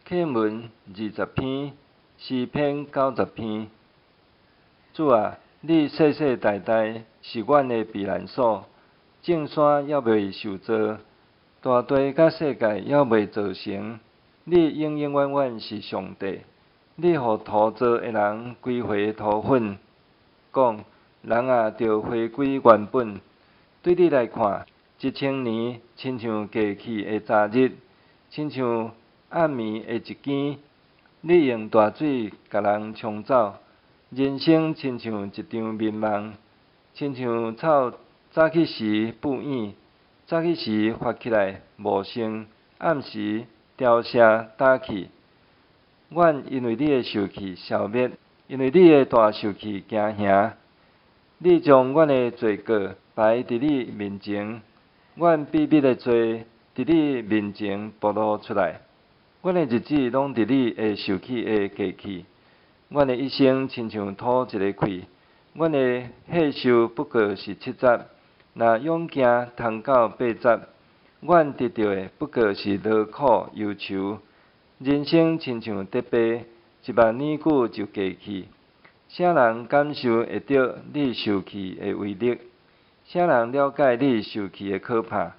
課文20篇，詩篇90篇。主啊，你世世代代是阮的避難所，眾山猶未受造，大地佮世界猶未造成，你永永遠遠是上帝。你予土造的人歸回土粉，講人也著回歸原本。對你來看，1000年親像過去的昨日，親像暗暝的一更。你用大水共人沖走，人生親像一場眠夢，親像草早起時布影，早起時發起來無剩，暗時凋謝焦去。阮因為你的受氣消滅，因為你的大受氣驚嚇。你將阮的罪過擺佇你面前，阮秘密的罪佇你面前暴露出來。阮的日子攏佇你的受氣下過去，阮的一生親像吐一个氣，阮的歲壽不過是70，若勇健通到80，阮得著的不過是勞苦憂愁。人生親像竹篆，一目年久就過去。啥人感受會著你受氣的威力？啥人了解你受氣的可怕？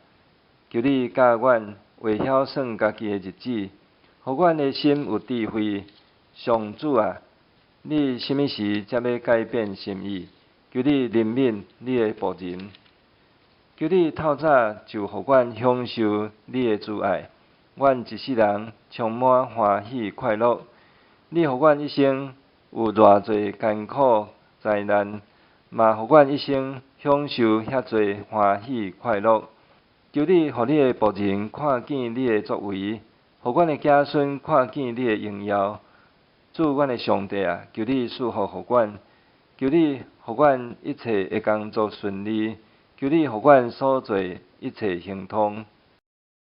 求你教阮會曉算家己的日子，予阮的心有智慧。上主啊，你啥物時才欲改變心意？求你憐憫你的僕人。求你透早就予阮享受你的慈愛，阮一世人充滿歡喜快樂。你予阮一生有偌濟艱苦災難，嘛予阮一生享受遐濟歡喜快樂。求你予你的僕人看見你的作為，予阮的子孫看見你的榮耀。主阮的上帝啊，求你賜福予阮，求你予阮一切的工作順利，求你予阮所做一切亨通。